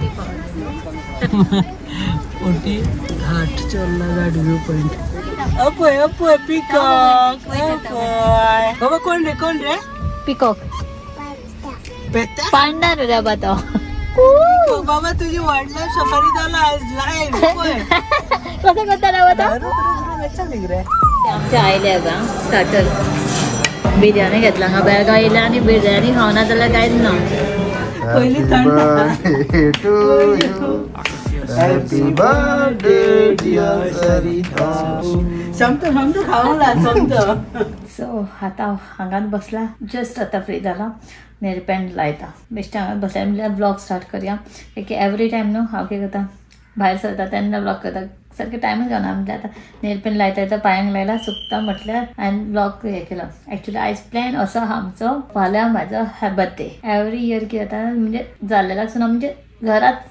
OT पावले. OT घाट, चोर्ला घाट view point. अपय अपय peacock अपय. बाबा कोण रे, कोण रे? पिकॉक. पेता. पांडा रे बाबा तो. पिकॉक बाबा, तुझी वाईल्ड लाईफ सफारी झाला आज लाईव्ह. कसं करता रे बाबा तो? रे. आमच्या आयले का स्टार्टर बिर्याणी घेतला हांगा बेळगांव येयल्या आनी बिर्याणी खावना जाल्यार कांयच ना. पहिली Happy थंड. birthday to you. Happy birthday dear Sarita. समतो समतो खावला समतो. सो आतां हांगाच बसला, जस्ट आतां फ्री जाला, नेल पेंट लायता. बेश्टें हांगाच बसला म्हणल्यार ब्लॉग स्टार्ट करया की एवरी टायम न्हू हांव कितें करता, भायर सरता तेन्ना ब्लॉग करता, सारकें टायमूच गावना. म्हटल्यार आतां नेल पेंट लायता लायता पांयांक लायला, सुकता म्हटल्यार हांवें ब्लॉग हें केलो. एक्चुली आयज प्लॅन असो आहा आमचो, फाल्यां म्हाजो बर्थडे. एवरी इयर कितें जाता म्हणजे जाल्लें आसतना म्हणजे घरात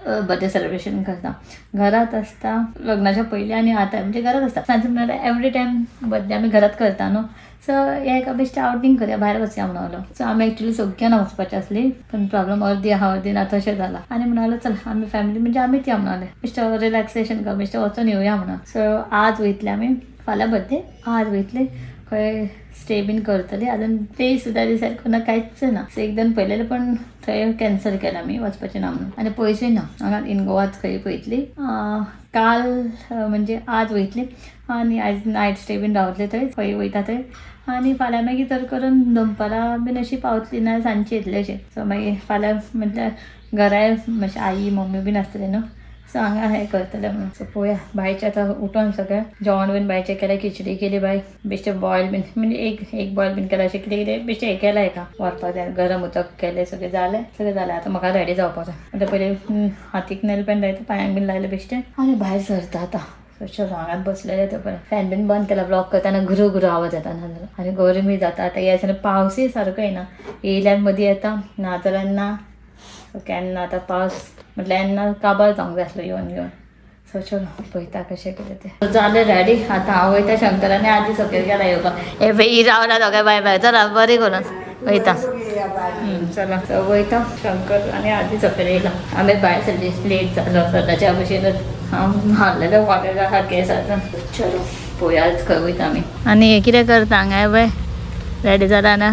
बर्थडे सेलिब्रेशन करता, घरात आसता लग्नाच्या पयलीं आनी आतां म्हणजे घरात आसता. तांचे म्हणल्यार एवरी टायम बर्थडे आमी घरात करता न्हू, सो हे एका बेश्टें आवटींग करया, भायर वचया म्हणलो. सो आमी एक्चुली सगळ्यां वचपाची आसली, पण प्रॉब्लम अर्दी आहा अर्दी ना तशें जाला. आनी म्हणालो चल आमी फॅमिली म्हणजे आमीच या म्हणाले, बेश्टें रिलॅक्सेशन कर, बेश्टें वचोन येवया म्हणून. सो आज वयतले आमी, फाल्यां बर्थडे, आज वयतले खंय स्टे बीन करतली. अजून प्लेस सुद्दां डिसायड करूं कांयच ना. सो एकदम पयलेले पण थंय कॅन्सल केलं आमी, वचपाचें ना म्हणून. आनी पयशे ना, हांगा इन गोवाच खंय पळयतली. काल म्हणजे आज वयतली आनी आयज नायट स्टे बीन रावतले थंय खंय वयता थंय. आनी फाल्यां मागीर तर करून दनपारां बीन अशी पावतली ना सांजची येतली अशें. सो मागीर फाल्यां म्हटल्यार घराय मातशें आई मम्मी बीन आसतली न्हू, सो हांगा हें करतलें म्हणून. सो पळोवया. बायचें आतां उठोन सगळें जेवण बीन बायचें केलें, खिचडी केली बाय, बेश्टें बॉयल बीन म्हणजे एक एक बॉयल बीन केलां अशें कितें कितें बेश्टें हें केलां, हेका व्हरपाक जाय गरम उदक केलें, सगळें जालें, सगळें जालें. आतां म्हाका रेडी जावपाक जाय. आतां पयलीं हातीक नेल पेंट लायता, पांयांक बीन लायलें बेश्टें आनी भायर सरता आतां. सो चलो हांगाच बसलेलें ते पळय फॅन बीन बंद केला, ब्लॉग करतना घुरू घुरू आवाज येता ना जाल्यार आनी गरमी जाता. आतां ह्या दिसांनी पावसूय सारको येना, येयल्यार मदीं येता ना जाल्यार ना. सो केन्ना आतां पावस म्हटल्यार येन्ना काबार जावंक जाय आसलो येवन येवन. सो चलो पळयता कशें कितें तें. जालें रेडी, आतां हांव वयता. शंकराने आदी सकयल गेला येवपाक. हे पळय रावला दोगांय बाय बाय. चला बरें करून वयता. चला. सो वयता, शंकर आनी आदी सकयल येयला. आमी भायर सरली, लेट जालो सदांच्या भशेनच. हांव न्हालेलें वॉटर आहा केस आतां. चलो पळोवया खंय वयता आमी. आनी हे कितें करता हांगा पळय, रेडी जाला ना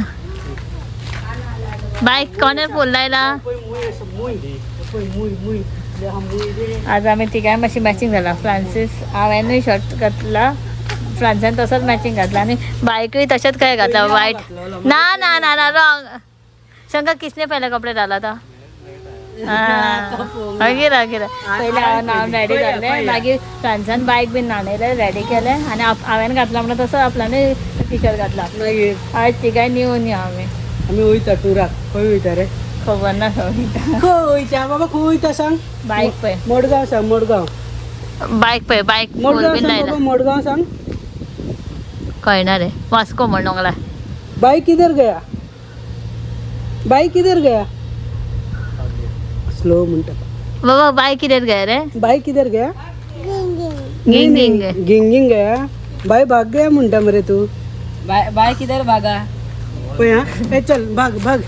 बायक कोणें फूल लायला? मुय मुय मुय रे. आज आमी तिगांय मातशी मॅचिंग जाला. फ्रांसीस हांवेनूय शर्ट घातला, फ्रांसान तसोच मॅचिंग घातला आनी बायकूय तशेंच काय घातला वायट. ना ना ना ना, रॉंग. शंकर, किसने पहले कपडे डाला था? मागीर मागीर पयलें हांव न्हावन रेडी जालें, मागीर फ्रांसान बायक बीन न्हाणयलें, रेडी केलें आनी हांवें घातला म्हणून तसो आपल्यानूय टी शर्ट घातला. मागीर आयज तिगांय न्यू न्यू आमी. आमी वयता टुराक. खंय वयता रे? खबर ना खंय वयता. खंय वयता बाबा, खंय वयता सांग. बायक पळय. मडगांव सांग, मडगांव. बायक पळय, बायक फूल मडगांव बीन सांग लायला. बाबा, मडगांव सांग. कळना रे, वास्को म्हणूंक लागला. बाई किधर गया? बाई किधर गया? स्लो म्हणटा. बाबा, बाय कितें गया रे? बाई किधर गया? गिंग गिंग. गिंग गिंग गया. बाई भाग गया म्हणटा मरे तू. बाय बाय किधर भागा? पळय हा, ए चल भाग भाग.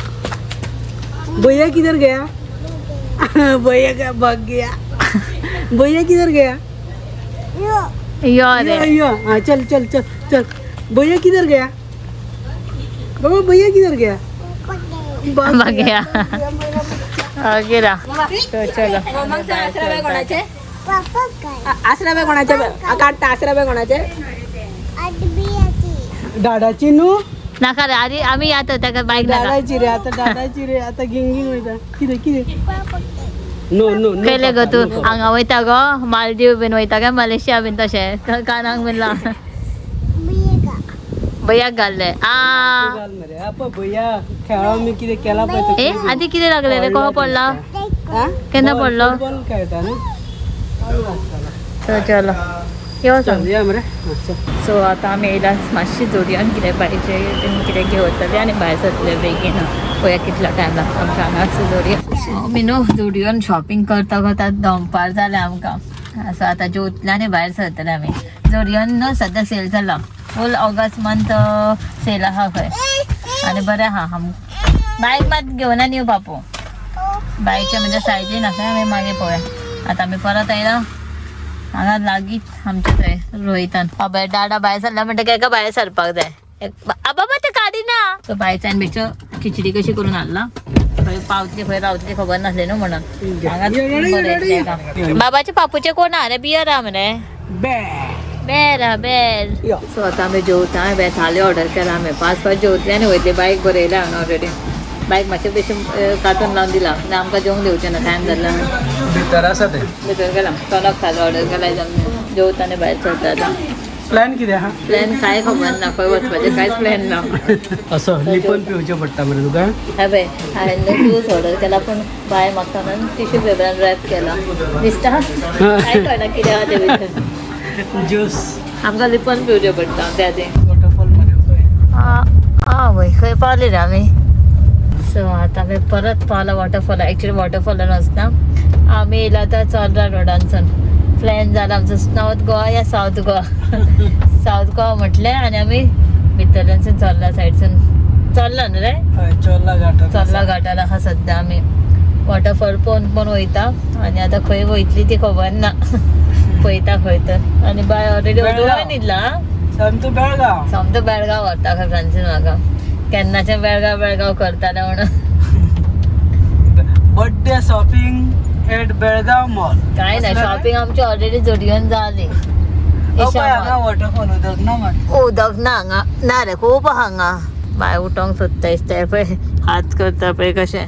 भैया किधर गया? भैया का भाग गया. भैया किधर गया? यो रे. यो यो, हाँ चल चल चल चल. भैया किधर गया बाबा? भैया किधर गया? भाग. बघया गेला. चलो. मग आसरा कोणाचे? आसरा कोणाचे काडटा? आसरा कोणाचे? डाडाची न्हू. नाका रे आधी, आमी येता ताका बायक नाका. डाडाची रे आता, डाडाची रे आता. गिंग गिंग वयता. कितें कितें? No no no. खंयले गो तूं? हांगा वयता गो, मालदीव बीन वयता काय मलेशिया बीन तशें कानाक बीन लावन भैयाक घाल्ले आ. घाल मरे आप भैया, खेळा मी कितें केला पळय. ए आदी कितें लागले रे? कसो पडला? केन्ना पडलो? फुटबॉल खेळटा न्हू. सो चलो यो. चल या मरे, हा, चल. सो आतां आमी येयला मातशी जोडयान कितें पाहिजे कितें घेवतले आनी भायर सरतले बेगीन. पळोवया कितलो टायम लागता आमकां हांगा जोडया. सो आमी न्हू जुडियोन शॉपिंग करता करता दनपार जालें आमकां. सो आतां जेवतले आनी भायर सरतले आमी. जुडियोन न्हू सद्या सेल चल्ला, फूल ऑगस्ट मंथ सेल आहा खंय आनी बरें आहा. बायक मात घेवना न्हू बापू. बायचे म्हणजे सायजी नासले आमी मागीर पळोवया. आतां आमी परत आयला हांगा लागींच आमच्या थंय रोहितान. बाबा डाडा भायर सरला म्हणटकीर एका भायर सरपाक जाय. बाबा ते काडिना. सो बायच्यान बेश्टो खिचडी कशी करून हाडला. खंय पावतली खंय रावतली खबर नासली न्हू म्हणून. हांगा बाबाचे पापूचे कोण आहा रे? बियर आहा मरे. बेर आहा बेर. सो आतां आमी जेवता. हांवें थाली ऑर्डर केला. आमी फास्ट फास्ट जेवतले आनी वयतले. बायक बरयला हांवें ऑलरेडी. बायक मातशें बेश्टें कार्टून लावन दिला. ना आमकां जेवंक दिवचें ना, टायम जाल्लो. भितर आसा ते भितर गेला टोनक थाली ऑर्डर केला. जेवता आनी भायर सरता. आतां प्लॅन कितें आहा? प्लॅन कांय खबर ना, खंय वचपाचें कांयच प्लॅन ना. असो लिपोन पिवचें पडटा मरे तुका. हा पळय हांवें ज्यूस ऑर्डर केला पूण बाय म्हाका म्हणून टिश्यू पेपरान रॅप केला. दिसता कांय कळना कितें आहा तें भितर. ज्यूस आमकां लिपोन पिवचें पडटा त्या आदी. वॉटरफॉल मरे पळय. आवय खंय पावले रे आमी. सो आतां आमी परत पावला वॉटरफॉला. एक्चुली वॉटरफॉलान वचना आमी, येयला आतां चोर्रा रोडानसून. प्लॅन जाला आमचो नॉर्थ गोवा या सावथ गोवा. सावथ गोवा म्हटलें आनी आमी भितरल्यानसून चोर्ला सायडसून चोर्ला न्हू रे? हय, चोर्ला घाट. चोर्ला घाटार आहा सद्या आमी. वॉटरफॉल पळोवन पळोवन वयता आनी आतां खंय वयतली ती खबर ना. पळयता खंय तर. आनी बाय ऑलरेडी बेळगांव. न्हिदला. सोमतो बेळगांव. सोमतो बेळगांव व्हरता खंय फ्रांसीन म्हाका. केन्नाचें बेळगांव बेळगांव करतालें म्हणून. Birthday shopping at Belgaum mall. काय ना, शॉपिंग आमची ऑलरेडी जुडियोन जाली. हांगा वॉटरफॉल उदक ना मात. उदक ना हांगा, ना रे खूब आहा हांगा. बाय उठोंक सोदता दिसता पळय, हात करता पळय कशें.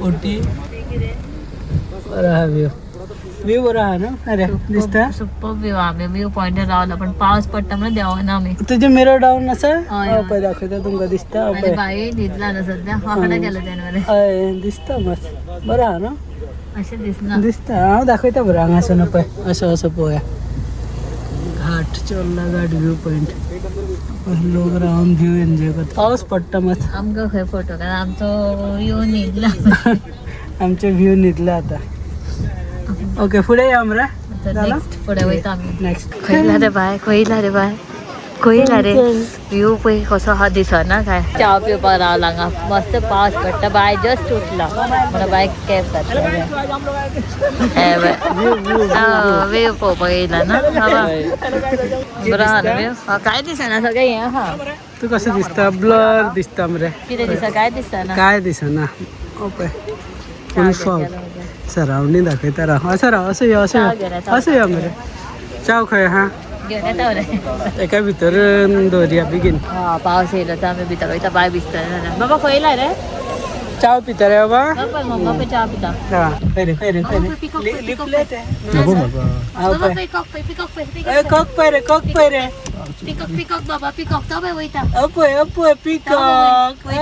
उटी बरो आहा व्यू. व्यू बरो आहा न्हू? अरे दिसता सुपर व्यू. आमी व्यू पॉयंटार रावला पण पावस पडटा म्हणून देंवना आमी. तुजें मिरर डावन आसा? हय, हय. पळय दाखयता तुमकां दिसता. आनी पळय बाय न्हिदला न्हू सद्या, वांकडे गेलो तेणें मरे. हय दिसता मस्त बरो आहा न्हू? अशें दिसना. दिसता. हांव दाखयता बरो हांगासून पळय. असो असो पळोवया. घाट, चोर्ला घाट व्यू पॉयंट. लोक रावन व्यू एन्जॉय करता. पावस पडटा मस्त. आमकां खंय फोटो कारण आमचो व्यू न्हिदला. आमचे व्यू न्हिदला आतां. ओके फुडें या मरे. नेक्स्ट फुडें वयता आमी. नेक्स्ट. खंयला रे बाय, खंयला रे बाय, खंयला रे. व्यू पळय कसो आहा, दिसना काय. च्या पिवपाक रावला हांगा. मस्त पावस पडटा. बाय जस्ट उठला म्हणून बाय कॅब घातली. व्यू पळोवपाक येयला ना बाबा. बरो आहा न्हू व्यू? काय दिसना सगळें हें आहा. तूं कसो दिसता? ब्लर दिसता मरे. कितें दिसता? काय दिसना. काय दिसना. ओके फूल फॉग. सरावंडींग दाखयता राव. असो राव, असो यो, असो यो, असो यो मरे. च्याव खंय आहा? घेवन येता मरे. एका भितर दवरया बेगीन. पावस येयलो तर आमी भितर वयता. बाय भिजतले जाल्यार. बाबा खंय येयला रे? च्याव पिता रे बाबा? बाबा मम्मा पळय च्या पिता. हा खंय रे, खंय रे, खंय रे? लिपले ते. बाबा पिकॉक पळय, पिकॉक पळय. कॉक पळय रे, कॉक पळय रे. पिकॉक पिकॉक बाबा पिकॉक तो पळय वयता. अपय अपय पिकॉक अपय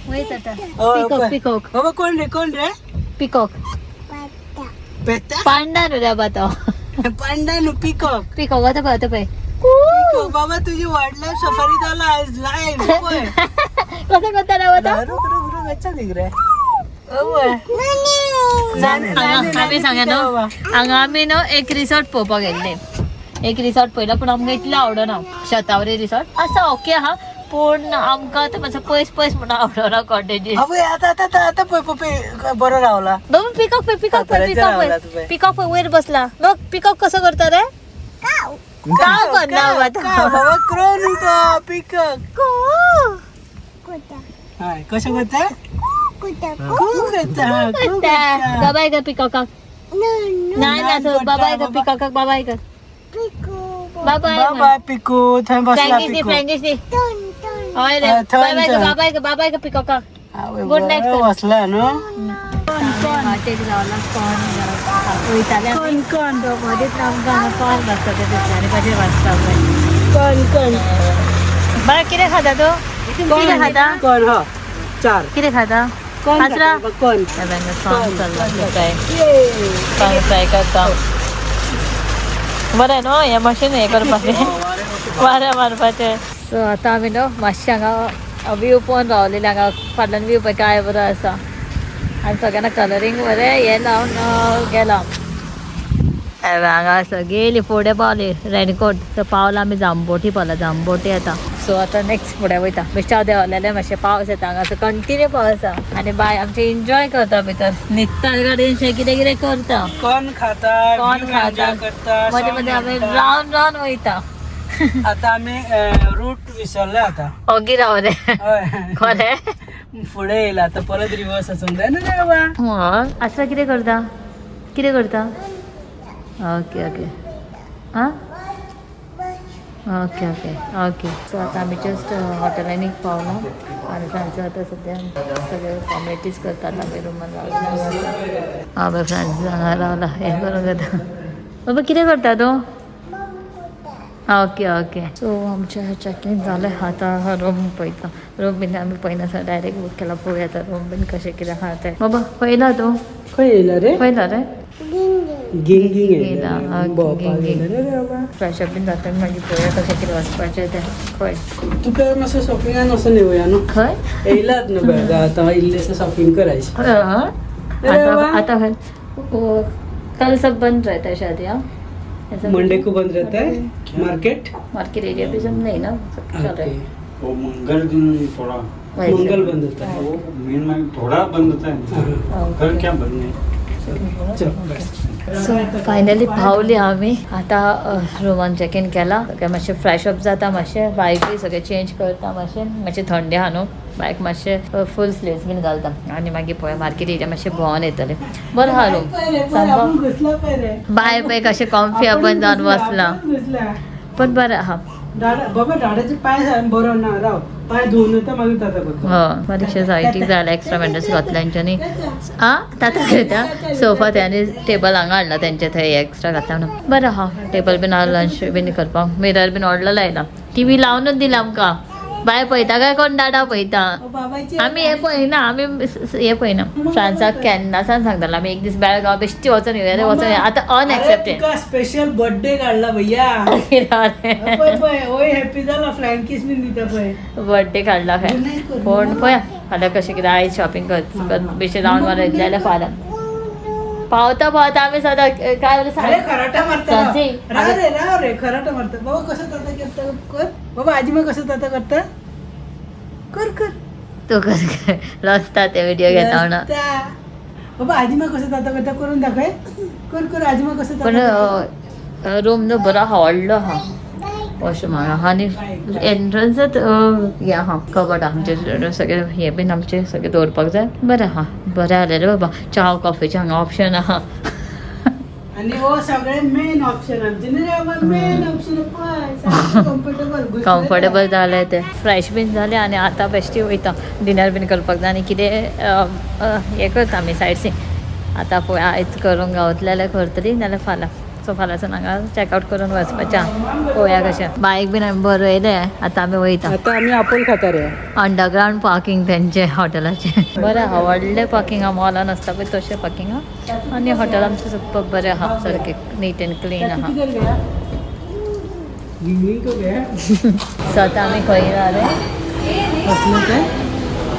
वयता. पिकॉक पिकॉक बाबा. कोण रे, कोण रे? पिकॉक. पेता पांडा न्हू रे बाबा तो. पांडा न्हू, पिकॉक. पिकॉक आतां पळय, आतां पळय. पिकॉक बाबा तुझी वाइल्ड लाइफ सफारी झाला आज लाइव्ह. पळय कसं करता रे बाबा? रुक रुक रुक, अच्छा दिख रहा है. आमी सांगा न्हू, हांगा आमी न्हू एक रिसॉर्ट पळोवपाक गेल्ले. एक रिसॉर्ट पळयला पूण आमकां इतलें आवडना. शतावरी रिसॉर्ट आसा ओके आहा पूण आमकां तें मातशें पयस पयस म्हणून आवडना कॉटेजीस. आवय आता आता आता पळय पळय बरो रावला. बाबा पिकॉक पळय, पिकॉक पळय, पिकॉक पळय, पिकॉक पळय वयर बसला. बघ पिकॉक कसो करता रे? काव करना बाबा. बाबा क्रो न्हू तो, पिकॉक. हय कशें करता? कू करता, कू करता. बाबाय कर पिकॉकाक. नाही ना, बाबाय कर पिकॉकाक, बाबाय कर. बाबाय बाबाय पिकू थंय बसला. फ्रँकीश दी, फ्रँकीश दी. हय रे, बाबाय कर, बाबाय कर, बाबाय कर पिकॉकाक. Good night. बसला न्हू. वाटेक रावला कोण वयताले कोण कोण मदींच आमकां हांगा कोण बसता तें दिसलें आनी कशें वाचता पळय. कोण कोण बाय कितें खाता तूं? कितें खाता? कोण? हो चार. कितें खाता? कोण? हाजरा? कोण? कॉर्न चल्ला, कॉर्न फ्राय करता. बरें न्हू हें मशीन हें करपाचें, वारें मारपाचें. सो आतां आमी न्हू मातशें हांगा व्यू पळोवन रावलेले. हांगा फाटल्यान व्यू पळय काय बरो आसा आनी सगळ्यांना कलरींग बरें हें लावन गेला. हांगा सगळी फुडें पावली रेनकोट. तर पावला आमी जांबोटी पावला, जांबोटी आतां. सो आतां नेक्स्ट फुडें वयता. बेश्टे हांव देंवलेलें, मातशें पावस येता हांगा, सो कंटिन्यू पावस आसा आनी बाय आमचे एन्जॉय करता भितर, न्हिदता गाडयेन, कितें कितें करता, कोण खाता, कोण view खाता, enjoy करता, मदीं song मदीं आमी म्हणटा. रावंड रावंड वयता. आता आमी रूट विसरले आता. ओगी राव रे. हय. खरें. फुडें येयला आतां, परत रिवर्स वचूंक जाय न्हू रे बाबा. आसरा कितें करता, कितें करता? ओके ओके, आं, ओके ओके ओके. सो आतां आमी जस्ट हॉटेलांनी पावला आनी फ्रांसीस आतां सद्या सगळे फॉर्मेलिटीज करतात. आमी रुमान रावला. हां बाय, फ्रांसीस हांगा रावला, हें करूंक जाता. बाबा कितें करता तूं? Okay okay. सो आमचें चॅकीन जालें, आतां रूम पळयता. रूम बीन आमी पळयनासतना डायरेक्ट बूक केला. पळोवया आतां रूम बीन कशें कितें आहा तें. बाबा पळयला तूं? खंय येयला रे? पळयला रे? गिंग गिंग येयला, येयला हा, भोंवपाक गिंग गिंग. येयला रे बाबा. फ्रेश अप बीन जाता, मागीर पळोवया कशें कितें वचपाचें तें. खंय तुका मातसो शॉपिंगान वचून येवया न्हू. खंय? येयलात न्हू बेळगांव, आतां इल्लेशें शॉपिंग करायचें. हय. अरे आता वा. आता खंय? वो कल सब बंद रहता है शायद यहाँ ऐसा. मंडे को बंद रहता है मार्केट. मार्केट एरिया भी सब नहीं ना, सब चल रहा है. वो मंगल दिन थोड़ा वैसे। मंगल बंद होता है. वो मेन में थोड़ा बंद होता है. ओके. कल क्या बंद नहीं. चल बस. सो फायनली पावली आमी आतां. रुमान चॅक इन केला, सगळें मातशें फ्रेश अप जाता, मातशें बायकूय सगळें चेंज करता, मातशें मातशें थंडी आहा न्हू, बायक मातशें फूल स्लीव्स बीन घालता आनी मागीर पळय मार्केट एरिया मातशें भोंवन येतलें. बरें आहा रूम सामको. आपूण घुसला पळय रे. बाय पळय कशें कॉम्फी आपण जावन बसला. आपूण घुसला. पण बरें आहा. डाडा बाबा, डाडाचे पाय सारके बरो ना, राव, पाय धुवन येता, मागीर ताता करता. हय, बारीकशें सायडीक जाल्यार एक्स्ट्रा मेंटस घातल्या तेंच्यांनी. आ ताता करता. सोफा आनी टेबल हांगा हाडला तेंचे थंय एक्स्ट्रा घातला म्हणून बरें आहा. टेबल बीन आहा लंच बीन करपाक. मिरर बीन व्हडलो लायला. टीव्ही लावनूच दिला आमकां. बाय पळयता काय कोण डाडा पळयता? बाबाची आमी हें पळयना, आमी हें पळयना. फ्रांसाक केन्नासान सांगताले आमी, एक दीस बेळगांव बेश्टी वचोन येवया रे, वचोन येवया. आतां अनएक्सेप्टेड. तुका स्पेशल बर्थडे काडला भैया. पळय पळय, ओय हॅपी जाला, फ्लायंग किस बीन दिता पळय. बर्थडे काडला काय कोण पळया. फाल्यां कशें कितें आयज शॉपिंग कर, बेश्टे रावंड मारून येतले जाल्यार फाल्यां पावता पावता आमी सदां काय अरे सांग. खराटा मारता. सांजी. राव रे, राव रे, खराटा मारता. बाबा कसं ताता करता कर. बाबा आजी मग कसं ताता करता कर कर. तूं कर, लसता ते व्हिडिओ घेता म्हणून. रस्ता. बाबा आजी मग कसं ताता करता करून दाखय, कर कर, आजी मग कसं पण ताता. रूम न्हू बरो आहा, व्हडलो आहा, वॉशरूम आहा आनी एंट्रन्सच हें आहा, कबड आहा. आमचे सगळे हे बीन आमचे सगळे दवरपाक जाय. बरें आहा, बरें आसलें रे बाबा. च्याव कॉफीचें हांगा ऑप्शन आहा. आणि हो सगळे मेन ऑप्शन आमचे न्ही रे बाबा, मेन ऑप्शन पळय, कम्फर्टेबल. कम्फर्टेबल जालें तें. फ्रेश बीन जालें आनी आतां बेश्टी वयता, डिनर बीन करपाक जाय आनी कितें हें करता आमी सायट सीन. आतां पळय आयज करूंक गावतलें जाल्यार करतली, नाल्यार फाल्यां. सो फाल्यांसून हांगा चॅकआवट करून वचपाचें आहा. पळोवया कशें. बायक बीन आमी बरयलें, आतां आमी वयता. आता आमी आपोल खाता रे. अंडरग्रावंड पार्किंग तेंचें हॉटेलाचें बरें आहा. व्हडलें पार्किंग आहा, मॉलान आसता पळय तशें पार्किंग आहा. आनी हॉटेल आमचें सुपर बरें आहा, सारकें नीट एंड क्लीन आहा. किधर गया? गिंगिंग को गया. सो आतां आमी खंय येयला रे? कसलं ते?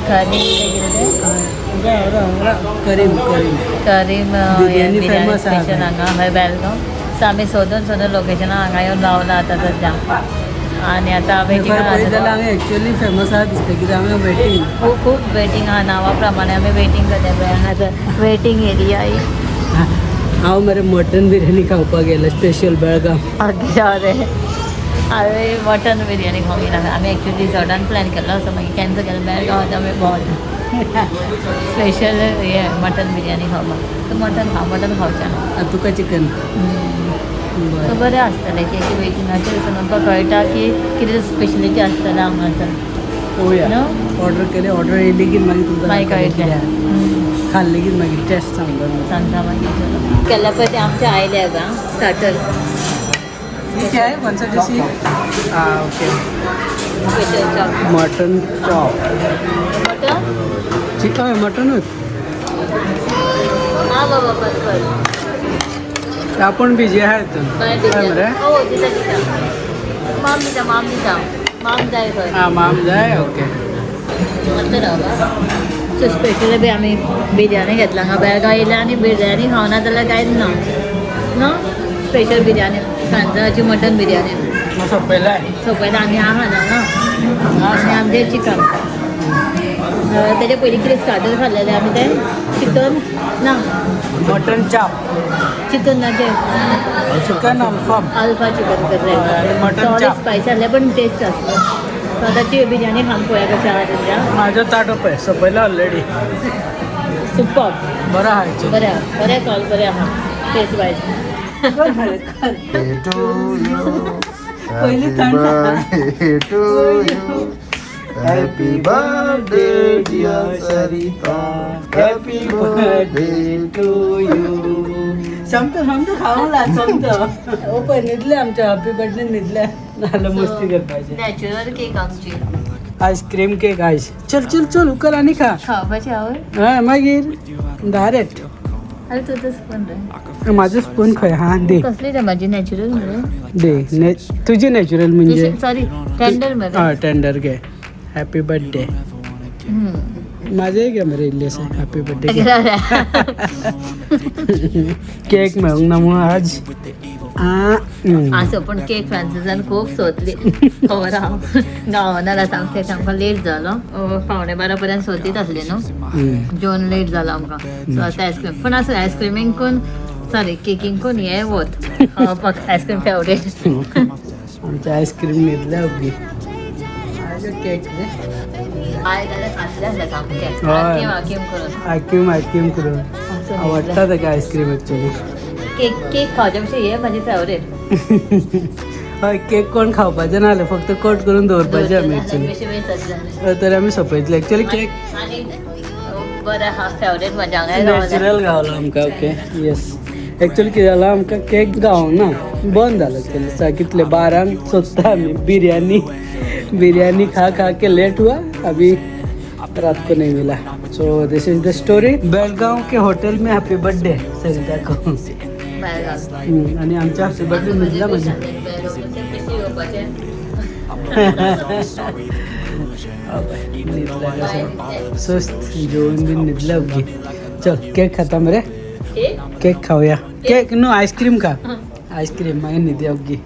करीम कितें तें? राव राव राव, करीम करीम. करीम. बिर्याणी बिर्याणी famous आहा स्पेशल थंय. हांगा हय बेळगांव. सो आमी सोदून सोदून लोकेशनां हांगा येवन रावला आतां सद्या आनी आतां वेटिंगान पळयत जाल्यार आसा. हांगा एक्चुअली फेमस आहा दिसता, कित्याक हांगा वेटींग. खूब खूब वेटींग आहा. नांवा प्रमाणे आमी वेटींग करता पळय हांगासर वेटींग एरिया. हांव मरे मटन बिर्याणी खावपाक गेलो स्पेशल बेळगांव. ओके रे, हांवें मटन बिर्याणी खावंक येयला. आमी एक्चुअली रिसॉर्टान प्लॅन केल्लो, सो मागीर कॅन्सल केलो. बेळगांव आतां आमी भोंवता स्पेशल हें मटन बिर्याणी खावपाक. तूं मटन खा, मटन खावचें ना. तुका चिकन. सो बरें आसतलें की की वेटिंगाचेर वचून आमकां कळटा की कितें स्पेशलिटी आसतलें हांगासर. पळोवया. न्हू? ऑर्डर केले, ऑर्डर येयली की मागीर तुमकां मागीर दाखयतलें कळटलें. कितें आहा. खाल्लें की मागीर टेस्ट सांगता. सांगता मागीर. केल्या पळय ते आमचे आयले आतां स्टार्टर. ये क्या है? कौन सा डिश ये? हाँ, okay. Special chop. Mutton chop. Mutton. Chicken मटनूच. हां बाबा, बस बस. आपण बिजी आहात. मागीर काय मरे? हो, दिता दिता, माम दिता, माम दिता, माम जाय खंय. हां, माम जाय, ओके. मातसो राव. सो स्पेशली बी आमी बिर्याणी घेतला हांगा. बेळगांव येयल्या आनी बिर्याणी खावना जाल्यार कांयच ना न्हू. स्पेशल बिर्याणी, सांजाची मटन बिर्याणी. सोंपयलाय. सोंपयता आनी आहा ना. आनी आमचें चिकन. तेजे पयलीं कितें स्टार्टर खाल्लेलें आमी तें चिकन ना. मटन चाप. चिकन ना तें. चिकन अल्फाम. अल्फा चिकन. आणि मटन कसलें चाप. स्पायसी आसलें पण टेस्ट आसलो. सो आतांची बिरयानी खावन पळोवया कशें आहा तेंच्या. माझं ताट पळय सपयला ऑलरेडी. सुपर. बरं आहे actually. बरें आहा, बरें कॉल, बरें आहा test wise. To you. पहिली हॅपी थंड. Birthday to you. Happy birthday dear Sarita, happy birthday to you. समतो समतो खाऊ ला समतो. ओ पण न्हिदले आमच्या हॅपी बर्थडे न्हिदले झालं मस्ती करपाचे. नॅचरल केक आमची. आईस्क्रीम केक आयस. चल चल चल, उकल आनी खा. खावपाची आवड. हय मागीर डायरेक्ट. अरे तुझं स्पून रे. माझं स्पून खंय हा दे. कसली रे माझी नॅचरल मरे. दे तुझी नॅचरल म्हणजे. सॉरी, टेंडर मरे. हा टेंडर घे. Happy birthday. माझे घे मरे इल्लेसे हॅपी बर्थडे. केक मेळूंक ना म्हणून आज आ, हम्म. आसो पण केक फ्रांसिसान खूब सोदली खबर आहा गावना जाल्यार सामकें सामको लेट जालो. 11:45 पर्यंत सोदीत आसली न्हू. हम्म. जेवन लेट जालो आमकां. सो आतां आयस्क्रीम पूण आसूं, आयस्क्रिमींकून सॉरी केकींकून हें वत खावपाक आयस्क्रीम फेवरेट. आमच्या आईस्क्रीम न्हिदल्या ओगी. केक रे. हाय जाल्यार खातलें आसलें सामकें. हय. आकीम आकीम करून. आयक्यूम आयक्यूम करून. आसूं, आवडटा ताका आईस्क्रीम एक्चुअली. केक केक खावच्या पेक्षा हे म्हाजी फेवरेट. हय, केक कोण खावपाचें नासलें, फक्त कट करून दवरपाचें आमी एक्चुअली. तर आमी सोंपयतले एक्चुअली केक. आनी बरें आहा, फेवरेट म्हज्या हांगा गावलें. नॅचरल गावलो आमकां. ओके येस, एक्चुअली कितें जालां, आमकां केक गावना, बंद जालो एक्चुअली. कितले 12 सोदता आमी. बिरयानी बिरयानी खा खा के लेट हुआ, अभी रात को नहीं मिला. So this is the story. Belgaum K hotel में हॅपी बर्थडे सरिता को. बेळगांव. आणि आमच्या हॅपी बर्थडे मिळला म्हणजे. न्हिदला कसं सुस्त, जेवण बिन न्हिदलं अवघी. चल केक खाता मरे. केक खाऊया. केक नो, आईस्क्रीम खा आईस्क्रीम, मागीर न्हिदी अवघी.